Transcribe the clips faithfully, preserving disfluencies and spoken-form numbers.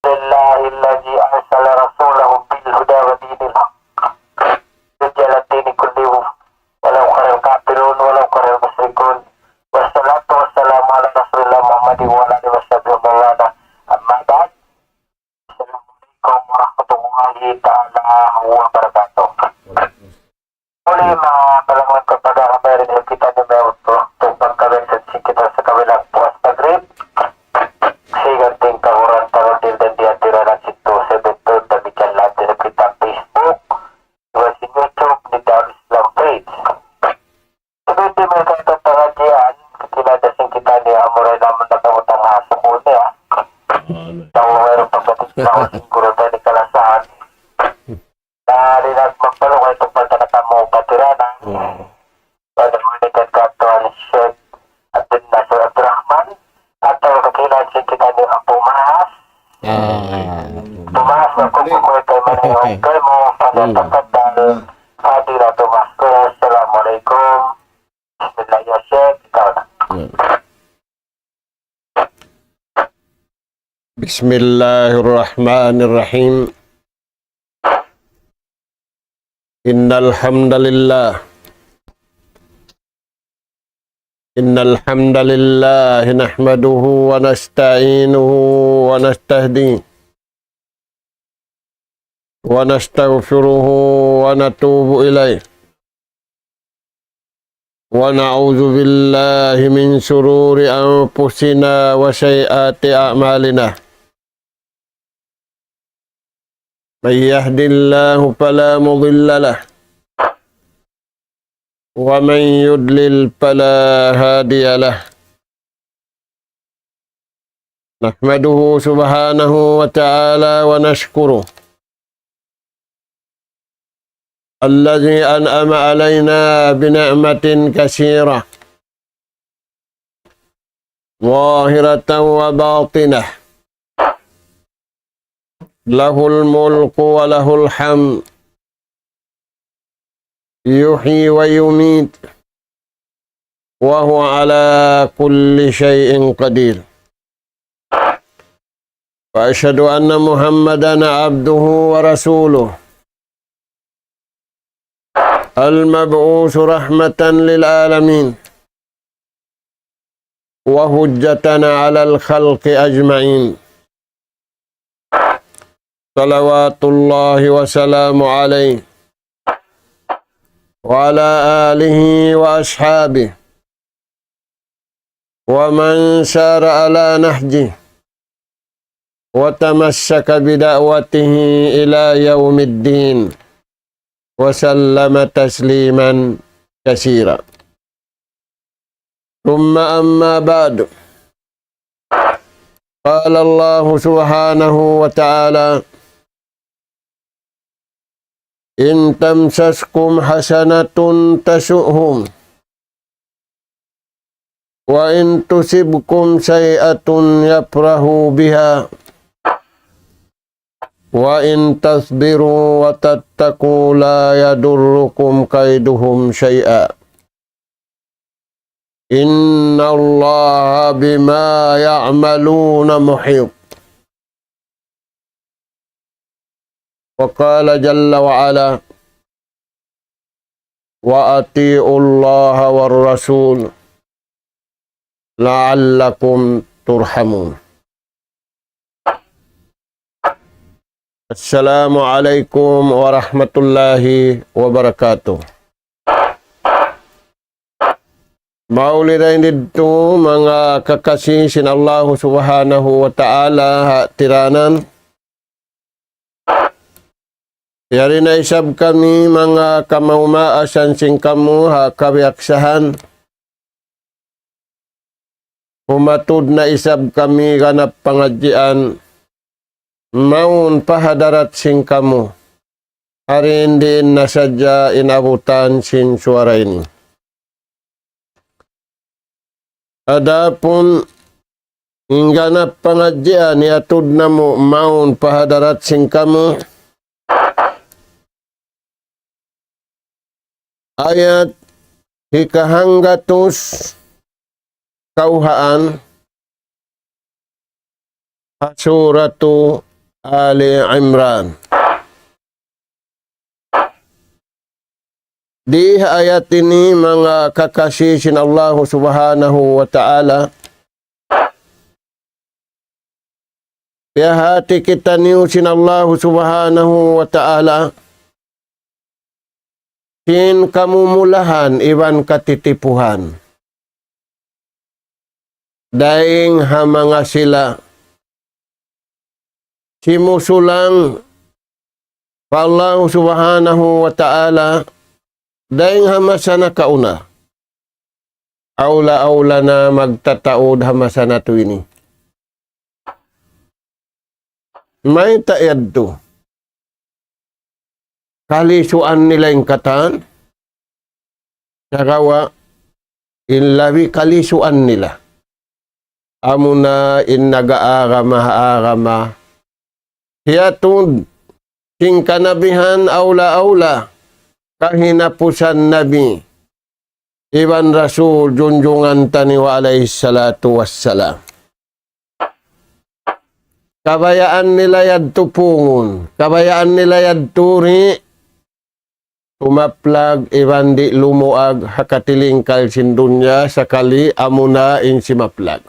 لله الذي أرسل رسوله بالهدى ودين الحق ليظهره على الدين كله ولو كره الكافرون ولو كره المشركون. والصلاة والسلام على رسول الله محمد وعلى آله وصحبه ومن والاه. أما بعد. السلام عليكم ورحمة الله تعالى وبركاته. Muli, manga kalanguan, kapagkakabay rin kita ni Mayor Pro, tupang kami sa kita sa kabilang puas magrib. Siganting kahuran tarudil dan diatira na situ, sa betul, damikian lahat din kita Facebook, iban sin YouTube, ni Darul Islam Page. Sabi di may kata pangadjian, kinada sin kita ni amuray naman nakabutang aso ko niya. Tawa mayroon pagdating na ako siguro tayo ni kalasahan. Dari na magpalukay itong pagkakatamu patiranan. Hmm. Pada muli kan katuan Sheikh Abdul Nasir Abdul Rahman, atau kakilan sin kita ni Abu Mas. Ah. Abu Mas, aku kumulay kay manayong kay mo, pada Hmm. tapat dan hadirat Abu Mas. Assalamualaikum. Bismillah ya Sheikh, ikaw na. Hmm. بسم الله الرحمن الرحيم. إن الحمد لله، إن الحمد لله نحمده ونستعينه ونستهديه ونستغفره ونتوب إليه. ونعوذ بالله من شرور أنفسنا وسيئات أعمالنا. من يهد الله فلا مضل له، ومن يضلل فلا هادي له. نحمده سبحانه وتعالى ونشكره الذي أنعم علينا بنعمة كثيرة ظاهرة وباطنة، له الملك وله الحمد، يحيي ويميت، وهو على كل شيء قدير. وأشهد أن محمدا عبده ورسوله، المبعوث رحمة للعالمين، وحجة على الخلق أجمعين، صلوات الله وسلامه عليه وعلى آله وأصحابه ومن سار على نهجه وتمسك بدعوته إلى يوم الدين، وسلم تسليما كثيرا. ثم أما بعد، قال الله سبحانه وتعالى: إن تمسسكم حسنة تسؤهم، وإن تصبكم سيئة يفرحوا بها، وإن تصبروا وتتقوا لا يضركم كيدهم شيئا، إن الله بما يعملون محيط. وقال جل وعلا: وأطيعوا الله والرسول لعلكم ترحمون. السلام عليكم ورحمة الله وبركاته. Mauli dayn didtu manga kakasi sin Allahu Subhanahu wa Ta'ala ha tiranan. Yari na isab kami manga kamaumaasan sin kamu ha kabiyaksahan. Humatud na isab kami ganap pangadjian mawn pa hadarat sin kamu. Ari in diin na sadja in abutan sin suwara ini. Adapun in ganap pangadjian iyatud namu' mawn pa hadarat sin kamu, ayat hikahanggatus kawhaan ha Suratu آل عمران. Di ha ayat ini, manga kakasi sin Allahu Subhanahu wa Ta'ala, piyahāti kitaniyu sin Allahu Subhanahu wa Ta'ala sin kamumulahan iban katitipuhan dayn ha manga sila simusulang pa Allahu Subhanahu wa Ta'ala dayn ha masa nakauna. Awla-awla na magtataud ha masa natu' ini. Mayta' yadtu? Kalisuan nila in katan, sagawa' in labi kalisuan nila, amuna in nag-aagama-agama hiyatud sin kanabihan, awla-awla kahinapusan nabi iban rasul junjungan taniyu alayhi salatu wassalam. Kabayaan nila yadtu pungun, kabayaan nila yadtu ri', sumaplag iban di' lumuag ha katilingkal sin dunya sakali amuna in simaplag.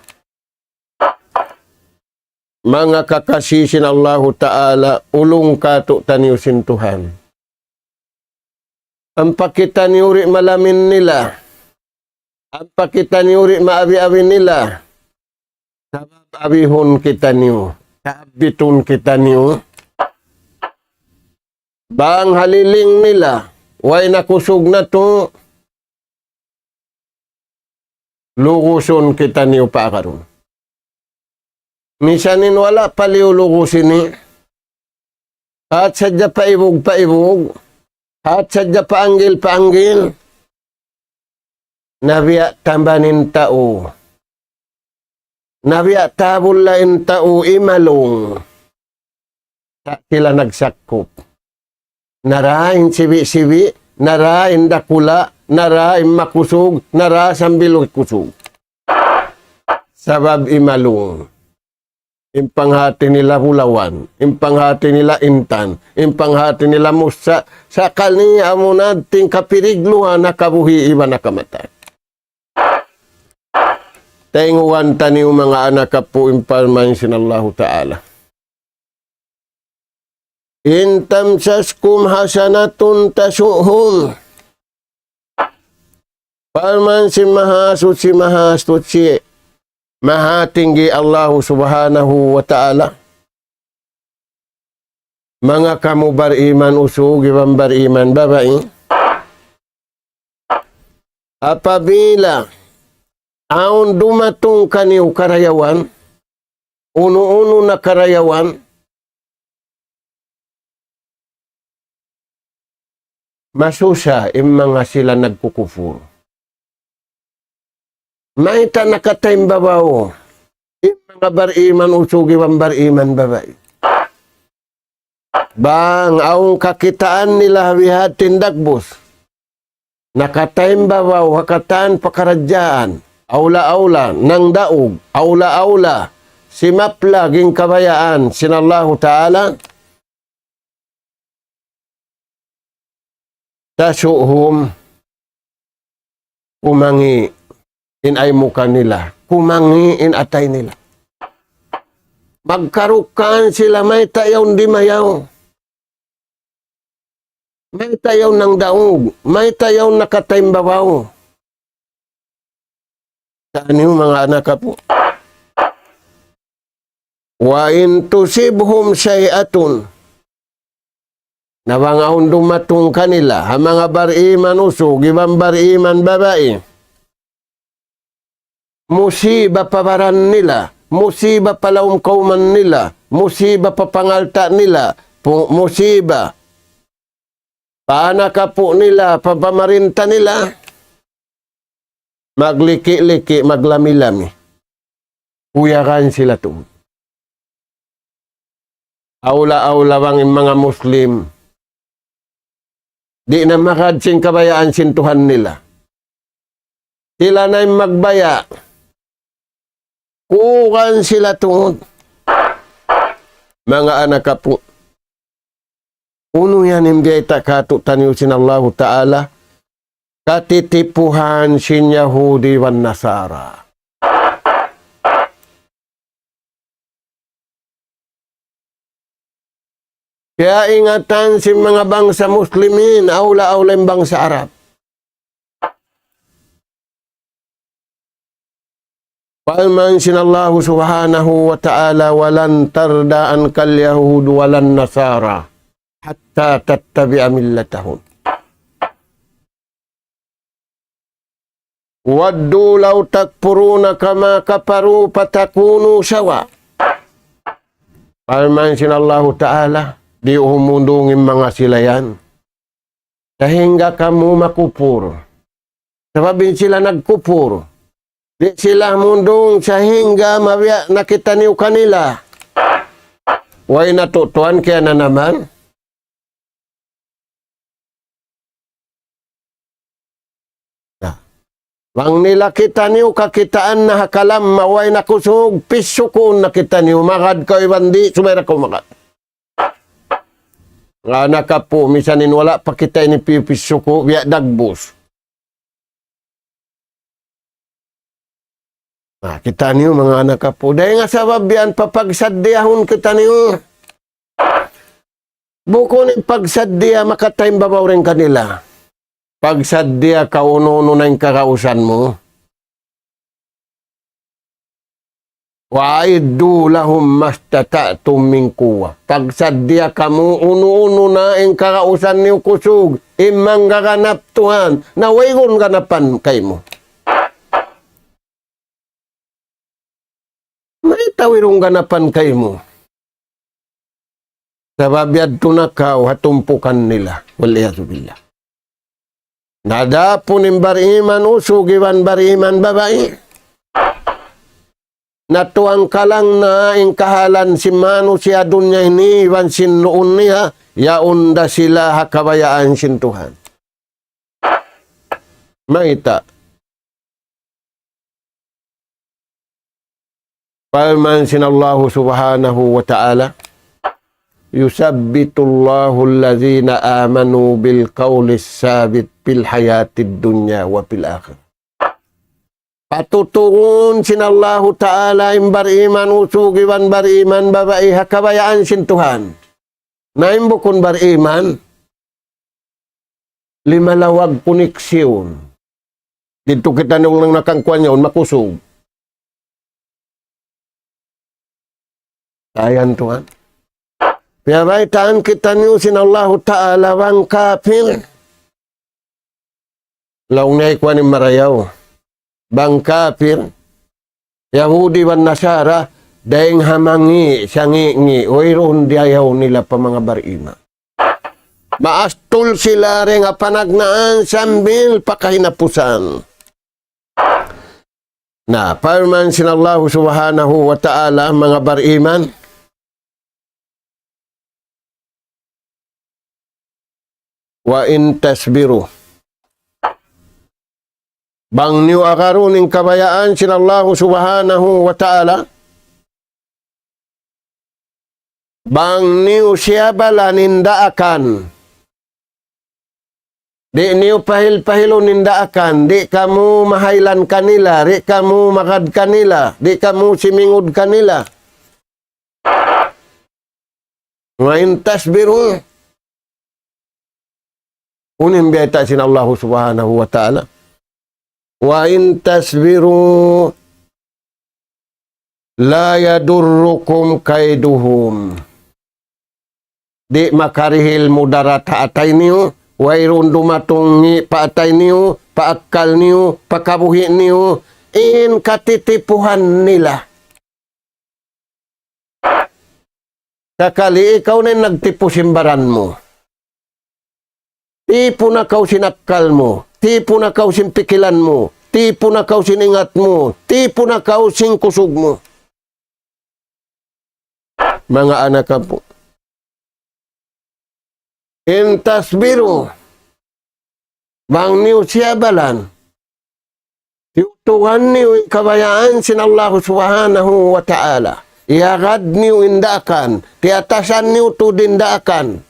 Manga kakasi sin Allahu Ta'ala, ulung kātu'niyu sin Tuhan. Ampa kitaniyu ri' malamin nila. Ampa kitaniyu ri' maabi-abi nila. Sabab abihun kitaniyu, kaabbitun kitaniyu. Bang ha liling nila way na kusug natu', lugusun kitaniyu pa agarun. Misan in wala' pa liyu lugus ini, hat sadja pa ibug pa ibug, hat sadja pa anggil pa anggil, na biya' tamban in tau, na biya' tabulla' in tau imalung. Sa' sila nagsakkup. Nara in sibi'-sibi', nara in dakula', nara in makusug, nara sambil kusug. Sabab imalung. In panghati nila bulawan, in panghati nila intan, in panghati nila mussa', sakali amuna tingkapirigluhan ha kabuhi' iban ha kamatay. Tayngugan taniyu manga anak apu' in parman sin Allahu Ta'ala. إن تمسسكم حسنة تسؤهم. Parman sin Mahasuchi, Mahasuchi, Mahatinggi Allahu Subhanahu wa Ta'ala. Manga kamu bariman usug iban bariman babai. Apabila awn dumatung kaniyu karayawan, unu-unu na karayawan, masusa in manga sila nagkukupur. Mayta' nakataimbabaw in manga bariman usug iban bariman babai? Bang awn kakitaan nila ha bihatin dagbus, nakataimbabaw ha katan pakaradjaan, awla-awla nangdaug, awla-awla simaplag in kabayaan sin Allahu Ta'ala, تسؤهم, kumangi' in aymuka nila, kumangi' in atay nila. Magkarukan sila, mayta' yaun dimayaw, mayta' yaun nangdaug, mayta' yaun nakataimbabaw. Taniyu manga anak apu'. وإن تصبهم سيئة. Na bang awn dumatung kanila, ha manga bariman usug iban bariman babai, musiba pa baran nila, musiba pa lawm kawman nila, musiba pa pangalta' nila, pu-, musiba pa anak apu' nila, pa pamarinta nila, magliki-liki, maglami-lami. Kuyagan sila tuud. Awla-awla bang in manga Muslim di' na magad sin kabayaan sin Tuhan nila. Sila na in magbaya'. Kuugan sila tuud. Manga anak apu', unu yan in biyayta' kātu'niyu sin Allahu Ta'ala, katitipuhan sin Yahudi wan Nasara. Kiyaingatan sin manga bangsa Muslimin, awla-awla in bangsa Arab. Parman sin Allahu Subhanahu wa Ta'ala, ولن ترضى عنك اليهود ولا النصارى حتى تتبع ملتهم. ودوا لو تكفرون كما كفروا فتكونوا سواء. Parman sin Allahu Ta'ala, di' humundung in manga sila yan. Sahingga kamu makupur. Sabab in sila nagkupur. Di' sila mundung sahingga mabiya' na kitaniyu kanila. Way na tu' tuwan kiyananaman. Na. Bang nila kitaniyu kakitaan na ha kalam, way na kusug, pisukuun na kitaniyu, magad kaw iban di', subay da kaw magad. Nga anak apu', misan in wala' pa kita ini piyu pisuku, biya' dagbus. Na, kitaniyu manga anak apu'. Dayn ha sabab yan papagsaddiyahun kitaniyu. Bukun in pagsaddiya makataymbabaw dayn kanila. Pagsaddiya kaw unu-unu na in kagausan mu. وأعدوا لهم ما استطعتم من قوة. Pagsaddiya kamu unu-unu na in kagausan niyu kusug, in manggaganap tuud, na wayruun ganapan kaymu. Mayta' wayruun ganapan kaymu? Sabab yadtu na kaw ha tumpukan nila. والعياذ بالله. Na adapun in bariman usug iban bariman babai, natuangkalang na in kahalan sin manusiya' dunya ini iban sin luun niya, yaun da sila ha kabayaan sin Tuhan. Mayta'? Parman sin Allahu Subhanahu wa Ta'ala, يثبت الله الذين آمنوا بالقول الثابت في الحياة الدنيا وفي الآخرة. Patutugun sin Allahu Ta'ala in bariman usug iban bariman babai ha kabayaan sin Tuhan. Na in bukun bariman, limalawag koneksyon. Didtu kitaniyu nakangkuan yaun makusug. Ayan tuwan. Piyabaytaan kitaniyu sin Allahu Ta'ala bang kapil. Laung niya ikuan in marayaw. Bang kapil, Yahudi wan Nasara, dayng ha mangi', sangi'-ngi', wayruun diyayaw nila pa manga bariman. Maastul sila dayng ha panagnaan sambil pa kahinapusan. Na, parman sin Allahu Subhanahu wa Ta'ala, manga bariman, وإن تصبروا. Bang niyu agarun in kabayaan sin Allahu Subhanahu wa Ta'ala, bang niyu siyabalan in daakan, di' niyu pahil-pahilun in daakan, di' kamu mahaylan kanila, di' kamu magad kanila, di' kamu simingud kanila. وإن تصبروا. Unu in biyayta' sin Allahu Subhanahu wa Ta'ala? وإن تصبروا لا يضركم كيدهم. Di' makarihil mudarat ha atay niyu, wayruun dumatung ngi' pa atay niyu, pa akkal niyu, pa kabuhi' niyu, in katitipuhan nila. Sakali ikaw na in nagtipu sin baran mu. Tipu na kaw sin akkal mu, tipu na kaw sin pikilan mu, tipu na kaw sin ingat mu, tipu na kaw sin kusug mu. Manga anak apu'. إن تصبروا, bang niyu siyabalan, tiyutugan niyu in kabayaan sin Allahu Subhanahu wa Ta'ala. Iyagad niyu in daakan. Tiyatasan niyu tuud in daakan.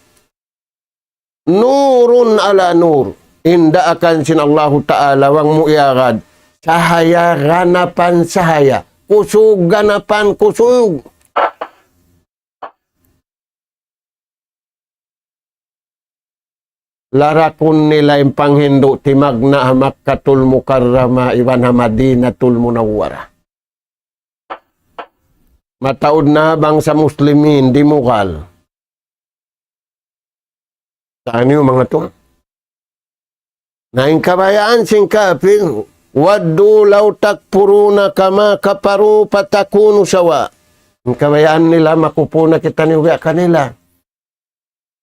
Nurun ala nur. In daakan sin Allahu Ta'ala, bang mu iyagad. Sahaya ganapan sahaya. Kusug ganapan kusug. Larakun nila in panghindu' timagna' ha Makkatul Mukarramah iban ha Madinatul Munawwarah. Mataud na bangsa Muslimin dimugal. Taniyu manga tuwan. Na in kabayaan sin kapir, وَدُّوا لَوْ تَكْفُرُونَ كَمَا كَفَرُوا فَتَكُونُونَ سَوَاءً. In kabayaan nila, makupur na kitaniyu biya' kanila.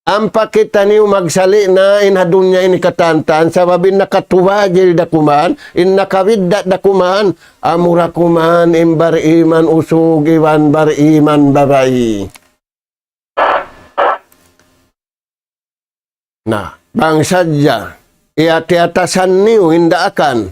Ampa kitaniyu magsali' na in ha dunya ini katantan, sabab in nakatubajil da kuman, in nakabidda' da kuman, amura kuman in bariman usug iban bariman babai. Na, bang sadja, iyatiyatasan niyu in daakan.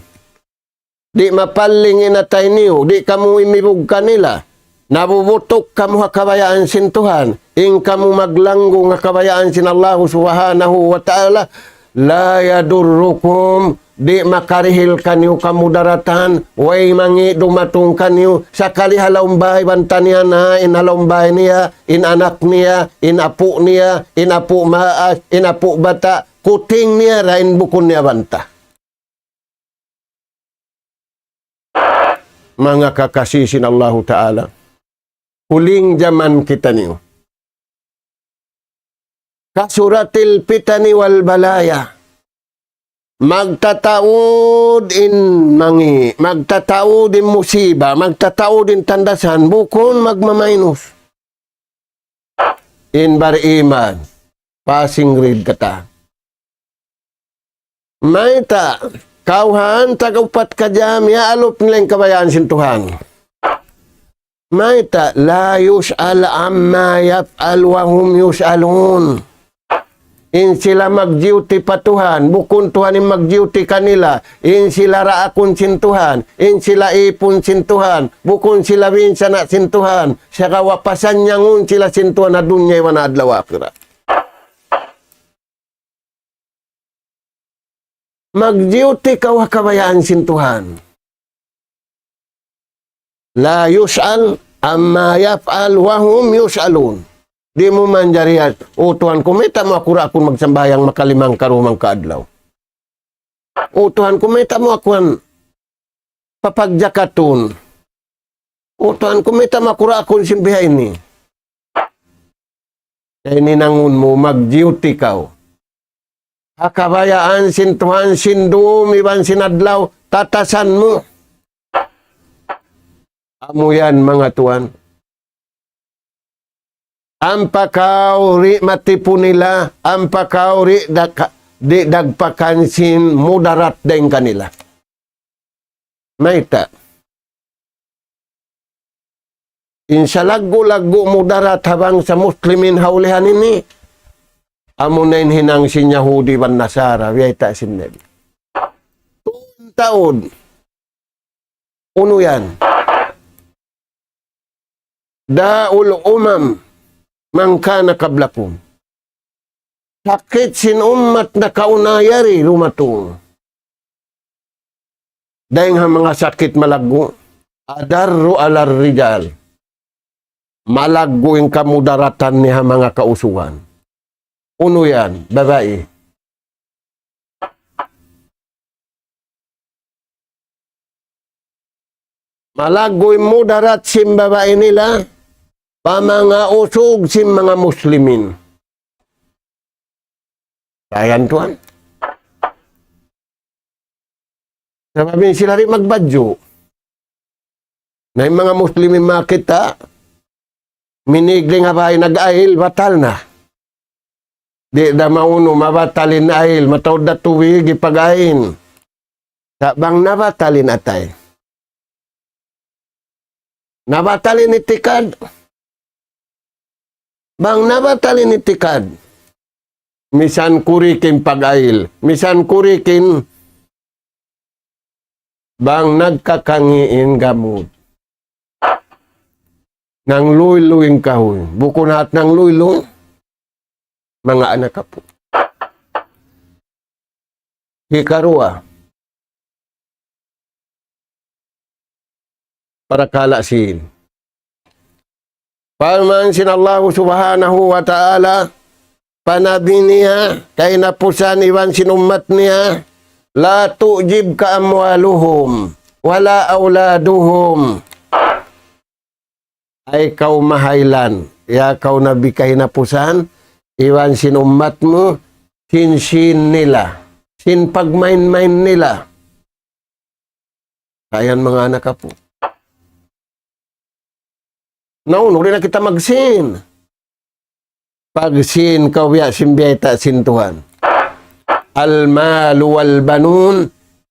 Di' mapalling in atay niyu, di' kamu imibug kanila. Nabubutuk kamu ha kabayaan sin Tuhan. In kamu maglanggung ha kabayaan sin Allahu Subhanahu wa Ta'ala. لَا يَضُرُّكُمْ, di' makarihil kaniyu kamudaratan, way mangi' dumatung kaniyu, sakali ha lawm bāy banta niya na, in ha lawm bāy niya, in anak niya, in apu' niya, in apu' maas, in apu' bata', kuting niya ra in bukun niya banta. Manga kakasi sin Allahu Ta'ala. Huling jaman kitaniyu. كَثُرَتِ الْفِتَنُ وَالْبَلَايَا. Magtataud in mangi', magtataud in musiba, magtataud in tandasan, bukun magmamaynus. In bariman, passing grade katan. Mayta', kaw han, taga upat ka jam, iyaalup nila in kabayaan sin Tuhan. Mayta', لَا يُسْأَلُ عَمَّا يَفْعَلُ وَهُمْ يُسْأَلُونَ. In sila magdiyuti pa Tuhan, bukun Tuhan in magdiyuti kanila. In sila raakun sin Tuhan, in sila ipun sin Tuhan, bukun sila binsana' sin Tuhan. Sagawa' pasanyangun sila sin Tuhan ha dunya iban ha adlaw akhirat. Magdiyuti kaw ha kabayaan sin Tuhan. لَا يُسْأَلُ عَمَّا يَفْعَلُ وَهُمْ يُسْأَلُونَ. Di' mu manjari, "O Tuhan ku, mayta' mu aku raakun magsambahayang makalimang karuman ka adlaw? O Tuhan ku, mayta' mu aku han papagjakatun? O Tuhan ku, mayta' mu aku raakun sin biha ini?" Sa' in hinangun mu, magdiyuti kaw. Ha kabayaan sin Tuhan, sin dum iban sin adlaw, tatasan mu. Amu yan, manga tuwan. Ampa kaw di' matipu nila, ampa kaw di' daka-, di' dagpakan sin mudarat dayn kanila. Mayta'? In salaggu'-laggu' mudarat ha bangsa Muslimin ha ulihan ini, amuna in hinang sin Yahudi iban Nasara, biyayta' sin Nabi. Tun taud. Unu yan? دَاءُ الْأُمَمِ مَنْ كَانَ قَبْلَكُمْ. Sakit sin ummat nakauna yari dumatung. Dayng ha manga sakit malaggu', أَضَرُّ عَلَى الرِّجَالِ. Malaggu' in kamudaratan niya ha manga kausugan. Unu yan, babai. Malaggu' in mudarat sin babai nila, pa manga usug sin manga Muslimin. Sa' yan tuwan. Sabab in sila di' magbadju'. Na in manga Muslimin makakita', minigling ha bāy nag-ayil, batal na. Di' da maunu, mabatal in ayil, mataud da tubig, ipag-ayil. Sa' bang nabatal in atay. Nabatal in itikad. Bang nabatal in itikad. Misan kurikin pag-ayil. Misan kurikin bang nagkakangi' in gamut. Nangluyluy in kahuy. Bukun hat nangluyluy. Manga anak apu'. Hikaruwa. Parakala' sin. Parman sin Allahu Subhanahu wa Ta'ala, pa Nabi niya, kahinapusan iban sin ummat niya, لا تعجبك أموالهم ولا أولادهم. Ay kaw mahaylan, ya kaw Nabi kahinapusan, iban sin ummat mu, sin sīn nila, sin pagmain-main nila. Ayan manga anak apu'. Na unu, di' na kita magsīn. Pagsīn kaw biya' sin biyayta' sin Tuhan. المال والبنون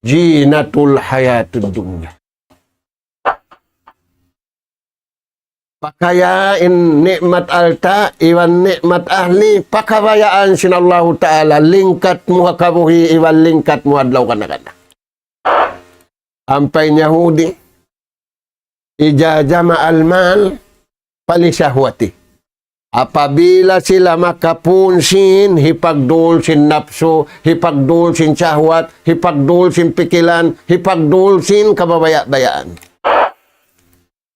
زينة الحياة الدنيا. Pakaya in ni'mat alta', iban ni'mat ahli, pakabayaan sin Allahu Ta'ala, lingkat mu ha kabuhi', iban lingkat mu adlaw kana-kana. Ampa in Yahudi, إذا جمع المال فلشهوته. Apabila sila makapun sin, hipagdul sin napsu, hipagdul sin shahwat, hipagdul sin pikilan, hipagdul sin kababaya'-bayaan.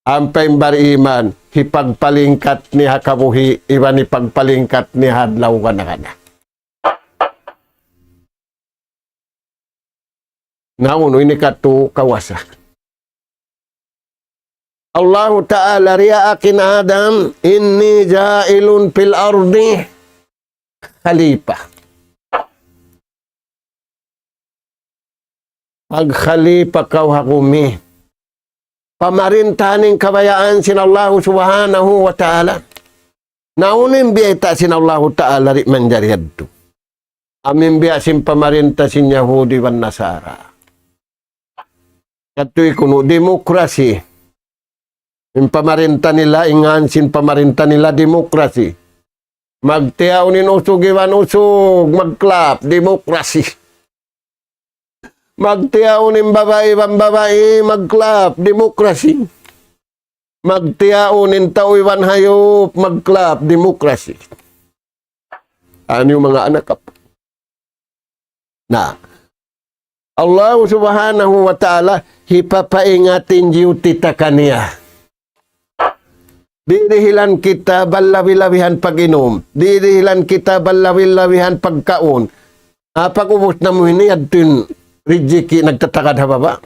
Ampa in bariman, hipagpalingkat niya ha kabuhi', iban hipagpalingkat niya ha adlaw kana-kana. Na unu ini katu' kawasa. Allahu Ta'ala riyaak in Adam, إني جاعل في الأرض خليفة. Pagkhalifa kaw ha bumi. Pamarintahan in kabayaan sin Allahu Subhanahu wa Ta'ala. Na unu in biyayta' sin Allahu Ta'ala di' manjari yadtu. Amu in biya' sin pamarinta sin Yahudi iban Nasara. Katu' kunu' demokrasi. In pamarinta nila, in ngan sin pamarinta nila demokrasi. Magtiyaun in usug iban usug, mag-club, demokrasi. Magtiyaun in babai iban babai, mag-club, demokrasi. Magtiyaun in tau iban hayup, mag-club, demokrasi. Anu manga anak apu'. Na, Allah Subhanahu wa Ta'ala hipapaingat in duty ta kaniya. Di' dihilan kita balabi-labihan pag-inum. Di' dihilan kita balabi-labihan pagkaun. Ah, pag-ubus namu' ini, yadtu in rijiki' nagtatagad ha baba'.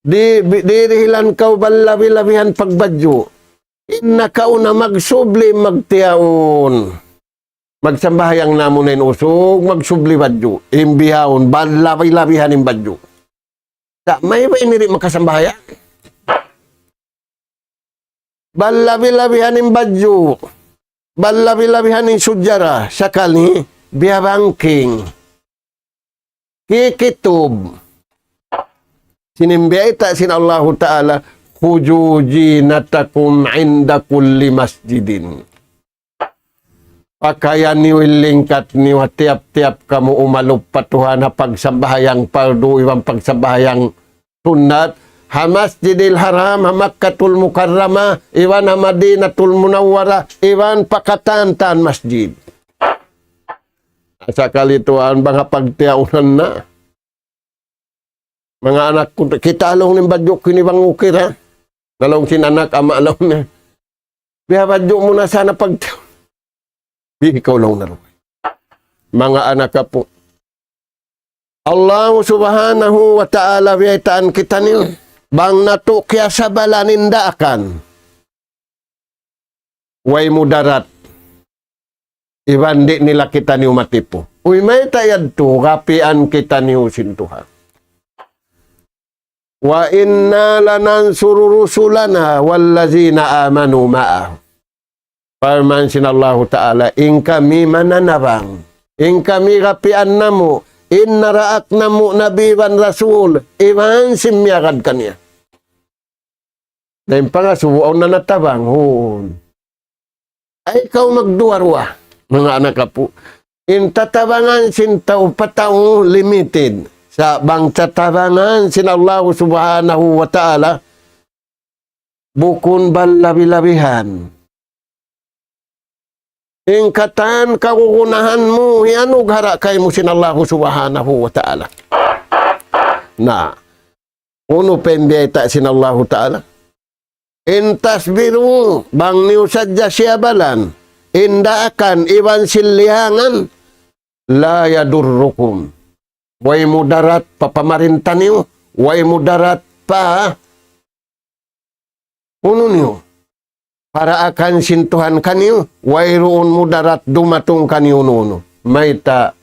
Di', di' dihilan kaw balabi-labihan pagbadju'. In nakauna magsubli magtiyaun. Magsambahayang namu' na in usug, magsubli badju'. In bihaun, balabi-labihan in badju'. Sa' mayta' ini di' makasambahayang? Balabi-labihan in badju'. Balabi-labihan in sujara. Sakali, biyabangking. Kikitub. Sin biyayta' sin Allahu Ta'ala, خذوا زينتكم عند كل مسجد. Pakaya niyu in lingkat niyu ha tiyap-tiyap kamu umalup pa Tuhan ha pagsambahayang pardu iban pagsambahayang sunnat, ha Masjidil Haram, ha Makkatul Mukarramah, iban ha Madinatul Munawwarah, iban pa katan-katan masjid. Sakali tuwan, bang ha pagtiyaunan na. Manga anak ku, kita' laung in badju' ku ini bang ukir, ha? Na laung sin anak, ama' laung niya. Biya' badju' mu na sana pagtiyaun. Di' ikaw laung na laung. Manga anak apu'. Allah Subhanahu wa Ta'ala biyaytaan kitaniyu. Bang natu' kiyasabalan in daakan. Way mudarat. Iban di' nila kitaniyu matipu. Uy, mayta' yadtu, gapian kitaniyu sin Tuhan. وإنا لننصر رسلنا والذين آمنوا معهم. Parman sin Allahu Ta'ala, in kami mananabang. In kami gapian namu'. In naraak namu' nabi iban rasul. Iban sin miyagad kaniya. Na in pangasubu awn na natabang, huun. Ay kaw magduwa-ruwa, manga anak apu'. In tatabangan sin tau pa tau limited. Sa' bang tatabangan sin Allah Subhanahu wa Ta'ala, bukun balabi-labihan. In katan kagunahan mu, hiyanughara' kaymu sin Allahu Subhanahu wa Ta'ala. Na, unu pa in biyayta' sin Allahu Ta'ala? In tasbiru, bang niyu sadja siyabalan, in daakan, iban sin liyangan, la yadurrukum. Way mudarat pa pamarinta niyu, way mudarat pa unu niyu, pa daakan sin Tuhan kaniyu, wayruun mudarat dumatung kaniyu unu-unu. Mayta',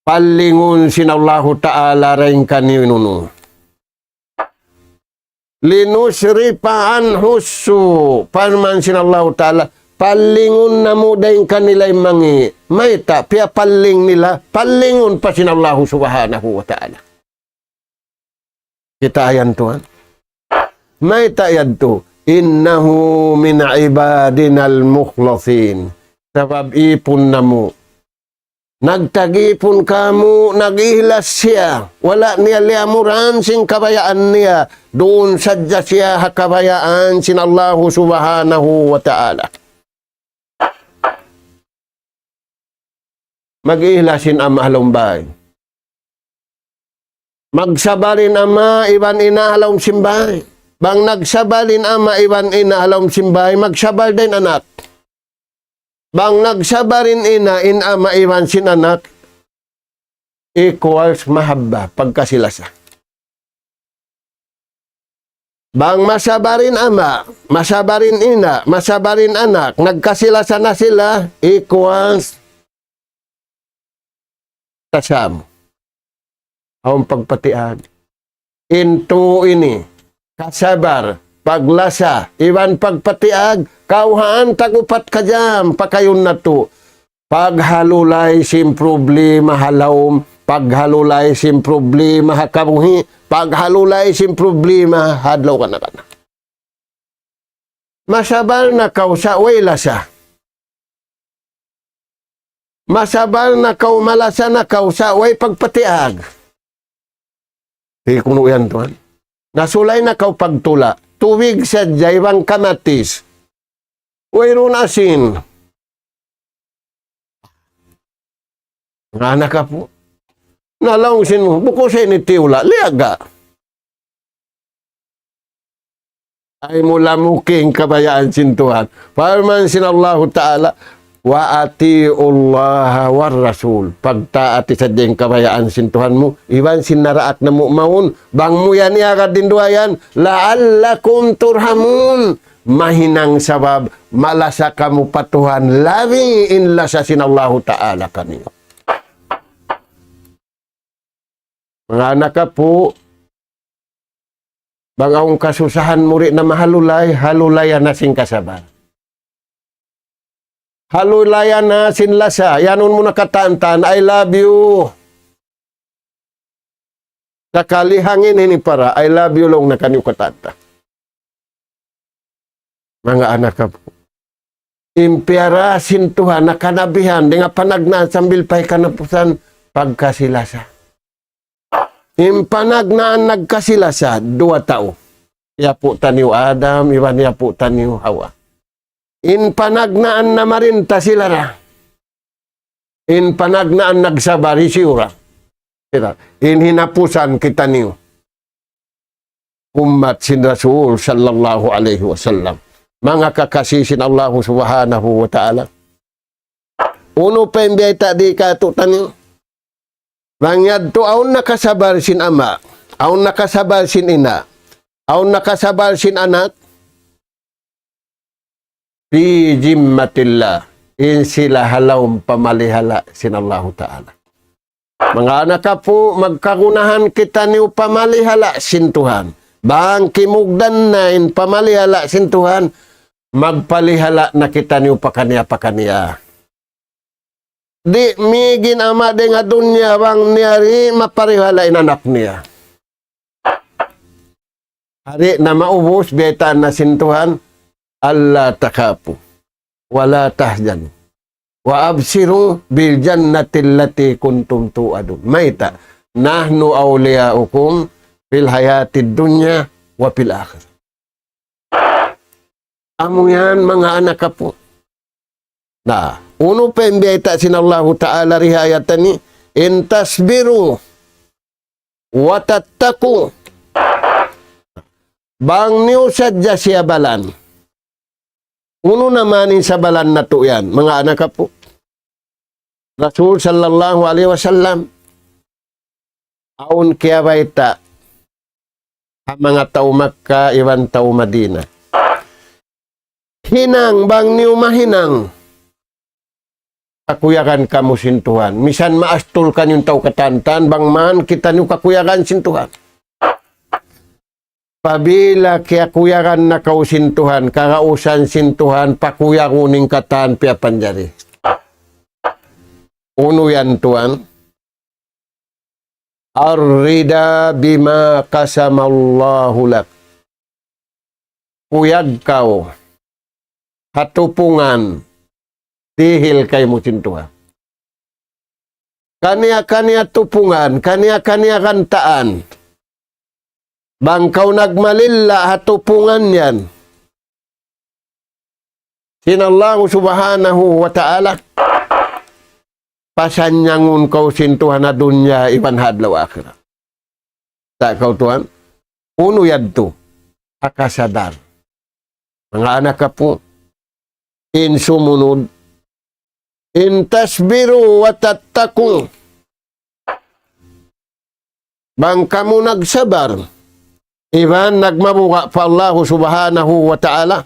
pallingun sin Allahu Ta'ala dayn kaniyu unu-unu. Linusrifa anhus su', parman sin Allahu Ta'ala, pallingun namu' dayn kanila in mangi'. Mayta', piyapalling nila, pallingun pa sin Allahu Subhanahu wa Ta'ala. Kita' yan tuwan. Mayta' yadtu? Innahu min ibadinal mukhlasin. Sabab ipun namu'. Nagtag-ipun kamu, nag-ihlas siya. Wala' niya liyamuran sin kabayaan niya. Duun sadja siya ha kabayaan sin Allahu Subhanahu wa Ta'ala. Mag-ihlas in ama' ha lawm bāy. Magsabar in ama' iban ina' ha lawm sin bāy. Bang nagsabar in ama' iban ina' ha lawm sin bāy, magsabar da in anak. Bang nagsabar in ina', in ama' iban sin anak, equals mahabba, pagkasi-lasa. Bang masabar in ama', masabar in ina', masabar in anak, nagkasi-lasa na sila, equals tasamu. Awn pagpatiag. In tū ini, kasabar, paglasa, iban pagpatiag, kawhaan tag-upat ka jam, pakayun natu'. Paghalulay sin problema ha lawm, paghalulay sin problema ha kabuhi', paghalulay sin problema ha adlaw kana-kana. Masabar na kaw sa' way lasa. Masabar na kaw, malasa na kaw sa' way pagpatiag. Di' kunu' yan tuwan. Nasulay na kaw pagtula'. Tubig sadja iban kamatis. Wayruun asin. Nga anak apu'. Na laung sin mu, bukun sa ini tiyula', liyaga. Ay mu lamuking kabayaan sin Tuhan. Parman sin Allahu Ta'ala, وأطيعوا الله والرسول. Pagtaati sadja in kabayaan sin Tuhan mu, iban sin naraak namu' mawn, bang mu yan iyagad in duwa yan, لعلكم ترحمون. Mahinang sabab, malasa kamu pa Tuhan, labi in lasa sin Allahu Ta'ala kaniyu. Manga anak apu', bang awn kasusahan mu di' na mahalulay, halulaya na sin kasabar. Halulaya na sin lasa, iyanun mu na katan-katan, "I love you." Sakali hangin ini para, "I love you," laung na kaniyu katan-katan. Manga anak apu'. In piyara sin Tuhan na kanabihan, dayn ha panagnaan sambil pa hikanapusan, pagkasi-lasa. In panagnaan nagkasi-lasa, duwa tau. Hi apu' taniyu Adam, iban hi apu' taniyu Hawa. In panagnaan namarinta sila ra. In panagnaan nagsabar, hisiyu ra. Kita, in hinapusan kitaniyu. Ummat sin Rasul sallallahu alayhi wasallam. Manga kakasi sin Allahu Subhanahu wa Ta'ala. Unu pa in biyayta' di' kātu'niyu? Bang yadtu awn nakasabar sin ama', awn nakasabar sin ina', awn nakasabar sin anak, في ذمة الله. In sila ha lawm pamalihala' sin Allahu Ta'ala. Manga anak apu', magkagunahan kitaniyu pamalihala' sin Tuhan. Bang kimugdan na in pamalihala' sin Tuhan, magpalihala' na kitaniyu pakaniya-pakaniya. Di' mīg in ama' dayn ha dunya bang niya di' maparihala' in anak niya. Di' na maubus, biyaytaan na sin Tuhan, ألا تخافوا ولا تحزنوا وأبشروا بالجنة التي كنتم توعدون. Mayta', نحن أولياؤكم في الحياة الدنيا وفي الآخرة. Amu yan, manga anak apu'. Na, unu pa in biyayta' sin Allahu Ta'ala di ha ayat ini, "In tasbiru wa tattaqu." Bang niyu sadja siyabalan. Unu na man in sabalan natu' yan, manga anak apu'. Rasul sallallahu alayhi wasallam, awn kiyabayta' ha manga tau Makkah iban tau Madinah. Hinang bang niyu mahinang kakuyagan kamu sin Tuhan. Misan maastul kaniyu in tau katan-katan, bang man kitaniyu kakuyagan sin Tuhan. Apabila kiyakuyagan na kaw sin Tuhan, kagausan sin Tuhan, pakuyagun in katan piyapanjari. Unu yan, tuwan? الرضا بما قسم الله لك. Kuyag kaw ha tupungan dihil kaymu sin Tuhan. Kaniya-kaniya tupungan, kaniya-kaniya gantaan. Bang kaw nagmalilla ha tupungan yan sin Allahu Subhanahu wa Ta'ala, pasanyangun kaw sin Tuhan ha dunya iban ha adlaw akhirat. Sa' kaw tuwan, unu yadtu? Akasadar. Manga anak apu', in sumunud, in tasbiru wa tattaqu. Bang kamu nagsabar, iban nagmabuga' pa Allahu Subhanahu wa Ta'ala,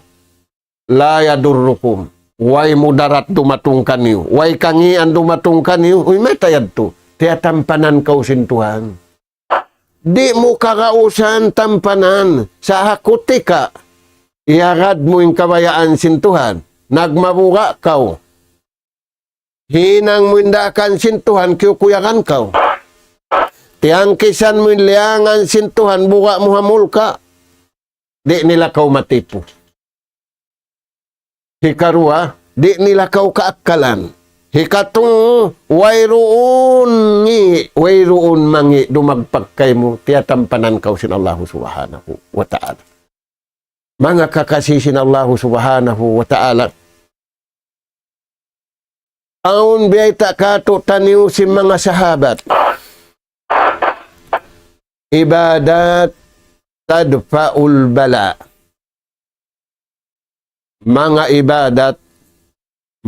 لا يضركم. Way mudarat dumatung kaniyu. Way kangīan dumatung kaniyu. Uy, mayta' yadtu? Tiyatampanan kaw sin Tuhan. Di' mu kagausan tampanan. Sa' ha kutika, iyagad mu in kabayaan sin Tuhan. Nagmabuga' kaw. Hinang mu in daakan sin Tuhan, kiyukuyagan kaw. Tiyangkisan mu in liyangan sin Tuhan, buga' mu ha mulka'. Di' nila kaw matipu. Hikaruwa, di' nila kaw kaakkalan. Hikatū, wayruun ngi', wayruun mangi' dumagpak kaymu, tiyatampanan kaw sin Allahu Subhanahu wa Ta'ala. Manga kakasi sin Allahu Subhanahu wa Ta'ala. Awn biyayta' kātu'niyu sin manga sahabat. عبادات تدفع البلاء. Manga ibadat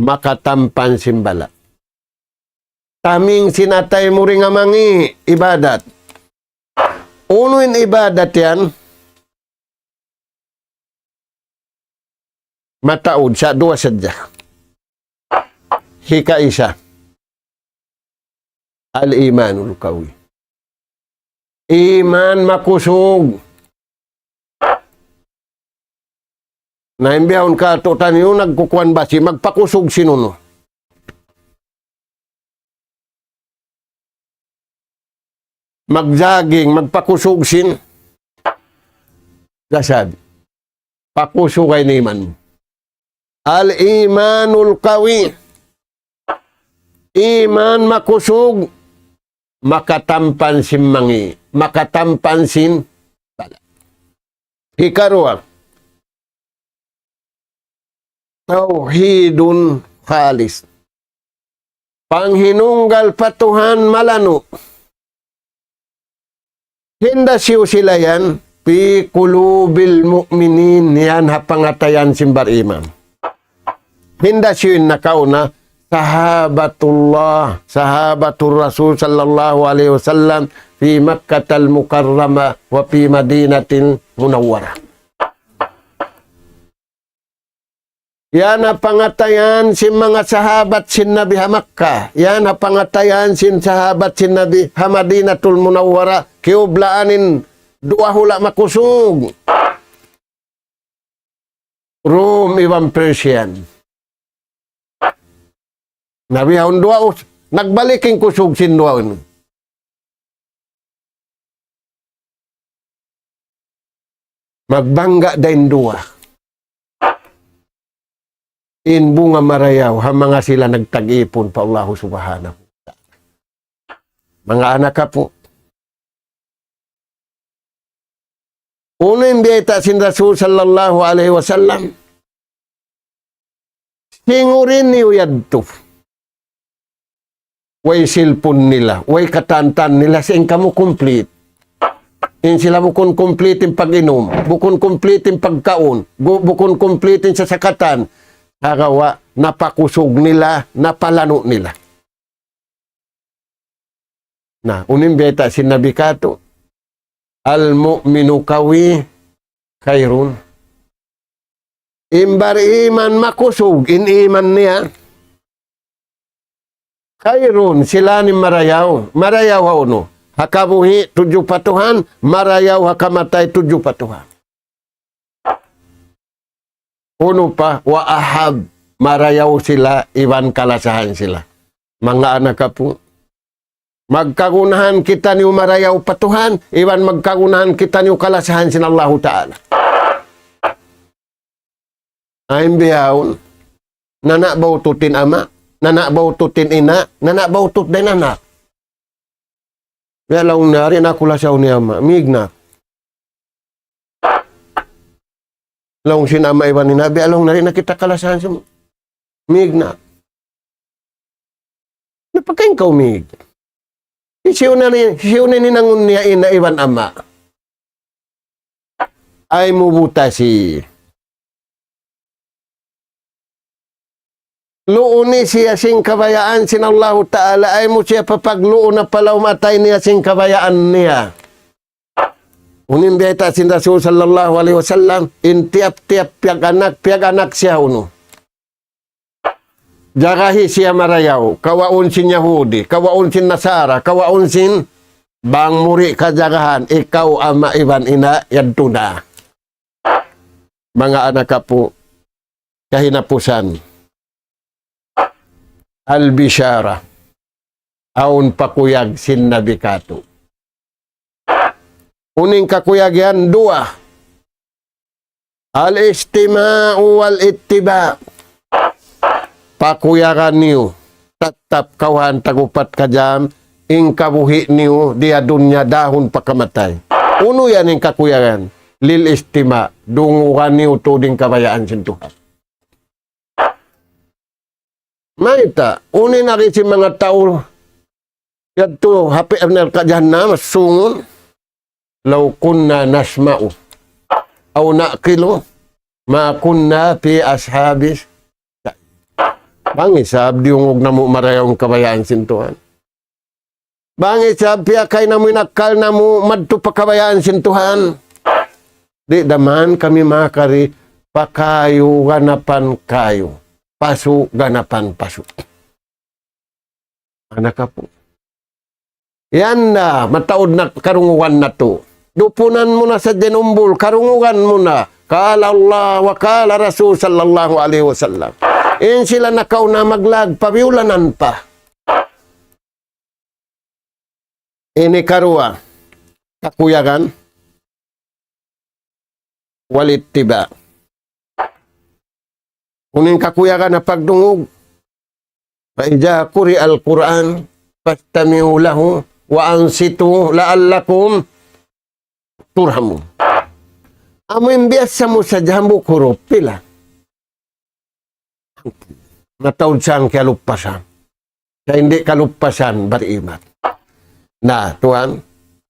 makatampan sin bala'. Taming sin atay mu dayn ha mangi' ibadat. Unu in ibadat yan? Mataud sa' duwa sadja. Hikaisa, الإيمان القوي. Iman makusug. Na in bihaun kātu'niyu nagkukuwan basi', magpakusug sin unu. Magjaging, magpakusug sin jasad. Pakusuga in iman mu. الإيمان القوي. Iman makusug, makatampan sin mangi', makatampan sin bala'. Hikaruwa, توحيد خالص. Panghinunggal pa Tuhan malanu'. Hinda siyu sila yan, في قلوب المؤمنين, yan ha pangatayan sin bariman. Hinda siyu in nakauna, صحابة الله، صحابة الرسول صلى الله عليه وسلم في مكة المكرمة وفي مدينة المنورة. Yan ha pangatayan sin manga sahabat sin Nabi ha Makkah. Yan ha pangatayan sin sahabat sin Nabi ha Madinatul Munawwarah. Kiyublaan in duwa hula' makusug. Rome iban Persian. Na bihaun duwa us-, nagbalik in kusug sin duwa ini. Magbangga' da in duwa. In bunga marayaw, ha manga sila nagtag-ipun pa Allahu Subhanahu wa Ta'ala. Manga anak apu'. Unu in biyayta' sin Rasul sallallahu alayhi wasallam? Hingurin niyu yadtu. Way cellphone nila, way katantan nila, sa' in kamu complete. In sila bukun complete in pag-inum, bukun complete in pagkaun, bu-, bukun complete in sasakatan. Hagawa', napakusug nila, napalanu' nila. Na, unu in bayta' sin Nabi katu', المؤمن القوي خير. In bariman makusug in iman niya, خير, sila in marayaw. Marayaw ha unu? Ha kabuhi' tudju pa Tuhan, marayaw ha kamatay tudju pa Tuhan. Unu pa, وأحب, marayaw sila iban kalasahan sila. Manga anak apu', magkagunahan kitaniyu marayaw pa Tuhan, iban magkagunahan kitaniyu kalasahan sin Allahu Ta'ala. Ayn bihaun, nana' bautut in ama', nana' bautut in ina', nana' bautut da in anak. Biya' laung niya, di' na aku lasaw ni ama', mig na. Laung sin ama' iban ina', biya' laung niya, di' na kita kalasahan sin, mig na. Na pakain kaw mig. Hisiyu na ni, hisiyu na in hinangun niya ina' iban ama'? Ay mu butasi. Luuni siya sin kabayaan sin Allahu Ta'ala, ay mu siya papagluun na pa lawm atay niya sin kabayaan niya. Unu in bayta' sin Rasul sallallahu alayhi wasallam, in tiyap-tiyap piyag-anak, piyag-anak siya unu. Jagahi siya marayaw, kawaun sin Yahudi, kawaun sin Nasara, kawaun sin bang mu di' kajagahan, ikaw ama' iban ina', yadtu na. Manga anak apu', kahinapusan. Al-bishara. Awn pakuyag sin Nabi katu'. Unu in kakuyag yan, duwa. الاستماع والاتباع. Pakuyagan niyu. Tattap kawhaan tag-upat ka jam, in kabuhi' niyu, di ha dunya dahun pa kamatay. Unu yan in kakuyagan? للاستماع. Dungugan niyu tuud in kabayaan sin Tuhan. Mayta', unu in agi sin manga tau yadtu ha api narka' jahannam, sungun, لو كنا نسمع أو نعقل ما كنا في أصحاب السعير. Bang isab diyungug namu' marayaw in kabayaan sin Tuhan. Bang isab piyakay namu' in akkal namu' madtu pa kabayaan sin Tuhan. Di' da man kami makari pa kayu ganapan kayu, pasu' ganapan pasu'. Anak apu'. Yan na, mataud na karungugan natu'. Dupunan mu na sadja in umbul, karungugan mu na. قال الله وقال رسول صلى الله عليه وسلم. In sila nakauna maglag, pabiyulanan pa. Ini karuwa, kakuyagan, والاتباع. Unu in kakuyagan ha pagdungug? فإذا قرئ القرآن فاستمعوا له وأنصتوا لعلكم ترحمون. Amu in biyasa mu sadja hambuuk hurup, pila. Mataud sa in kiyalupasan. Sa' di' kalupasan bariman. Na, tuwan,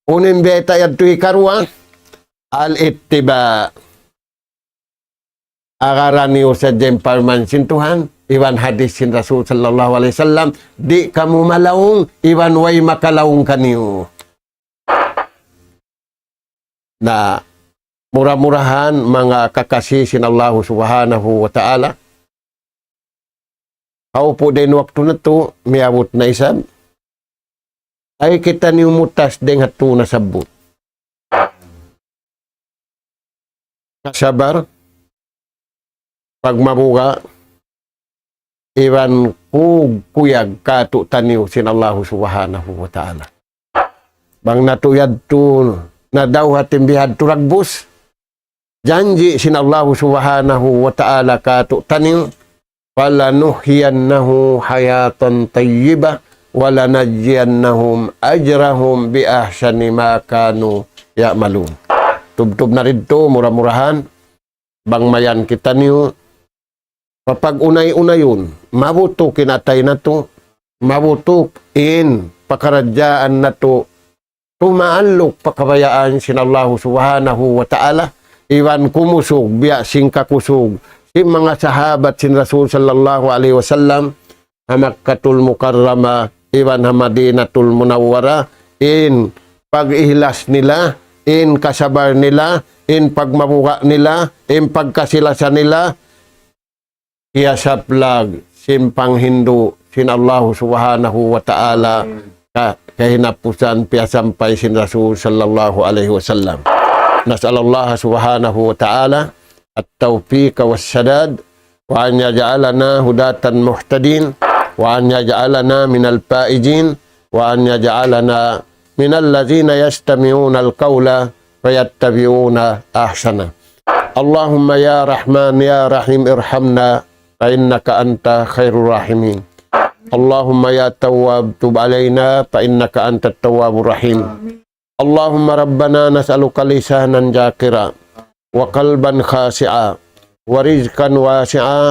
unu in bayta' yadtu hikaruwa, الاتباع. Agaran niyu sadja in parman sin Tuhan, iban hadis sin Rasul sallallahu alayhi wasallam, di' kamu malaung, iban way makalaung kaniyu. Na mura-murahan manga kakasi sin Allahu Subhanahu wa Ta'ala. Hawpu' da in waktu natu', miyabut na isab. Ay kitaniyu mutas dayn ha tū nasabbut. Kasabar, pagmabuga', iban kug kuyag kātu'niyu sin Allahu Subhanahu wa Ta'ala. Bang natu' yadtu nadawhat in bihadtu dagbus, janji' sin Allahu Subhanahu wa Ta'ala kātu'niyu, فلنحيينه حياة طيبة ولنجزينهم أجرهم بأحسن ما كانوا يعملون. Tubtub na didtu, mura-murahan, bang mayan kitaniyu, papag-unay-unayun, mabutuk in atay natu', mabutuk in pakaradjaan natu', tumaalluk pa kabayaan sin Allahu Subhanahu wa Ta'ala, iban kumusug, biya' sin kakusug sin manga sahabat sin Rasul sallallahu alayhi wasallam, ha Makkatul Mukarramah, iban ha Madinatul Munawwarah, in pag-ihlas nila, in kasabar nila, in pagmabuga' nila, in pagkasi-lasa nila, kiyasaplag sin panghindu' sin Allahu Subhanahu wa Ta'ala, ka-, kahinapusan piyasampay sin Rasul sallallahu alayhi wasallam. نسأل الله سبحانه وتعالى التوفيق والسداد، وأن يجعلنا هداة مهتدين، وأن يجعلنا من الفائزين، وأن يجعلنا من الذين يستمعون القول فيتبعون أحسنه. اللهم يا رحمن يا رحيم ارحمنا فإنك أنت خير الراحمين. اللهم يا تواب تب علينا فإنك أنت التواب الرحيم. اللهم ربنا نسألك لسانا ذاكرا وقلبا خاشعا ورزقا واسعا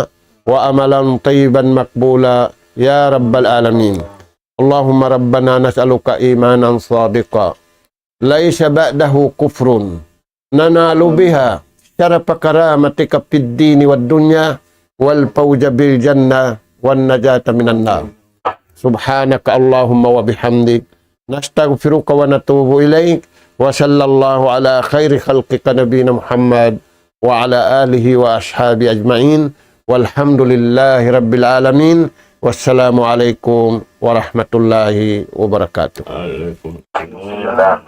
وعملا طيبا مقبولا يا رب العالمين. اللهم ربنا نسألك إيمانا صادقا ليس بعده كفر ننال بها شرف كرامتك في الدين والدنيا والفوز بالجنة والنجاة من النار. سبحانك اللهم وبحمدك، نستغفرك ونتوب إليك، وصلى الله على خير خلقك نبينا محمد وعلى آله وأصحابه أجمعين، والحمد لله رب العالمين، والسلام عليكم ورحمة الله وبركاته. وعليكم السلام.